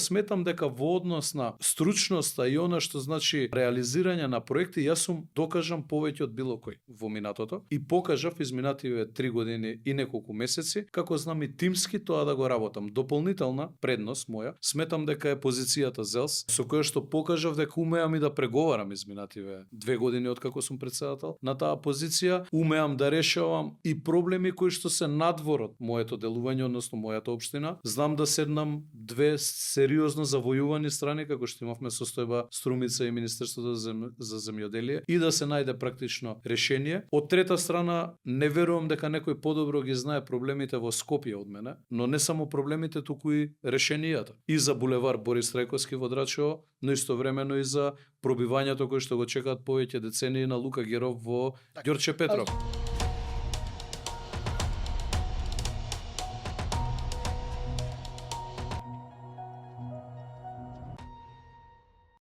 Сметам дека во однос на стручноста и она што значи реализирање на проекти, јас сум докажам повеќе од било кој во минатото и покажав изминативе 3 години и неколку месеци како знам и тимски тоа да го работам. Дополнителна предност моја сметам дека е позицијата ЗЕЛС со која што покажав дека умеам и да преговарам изминативе 2 години откако сум председател на таа позиција, умеам да решавам и проблеми кои што се надвор од моето делување, односно мојата општина. Знам да седнам две сериозно завојувани страни како што имавме состојба Струмица и Министерството за земјоделие и да се најде практично решение. Од трета страна, не верувам дека некој подобро ги знае проблемите во Скопје од мене, но не само проблемите, туку и решенијата. И за булевар Борис Трајковски во Драчево, но истовремено и за пробивањето кој што го чекаат повеќе децении на Лука Геров во Ѓорче Петров.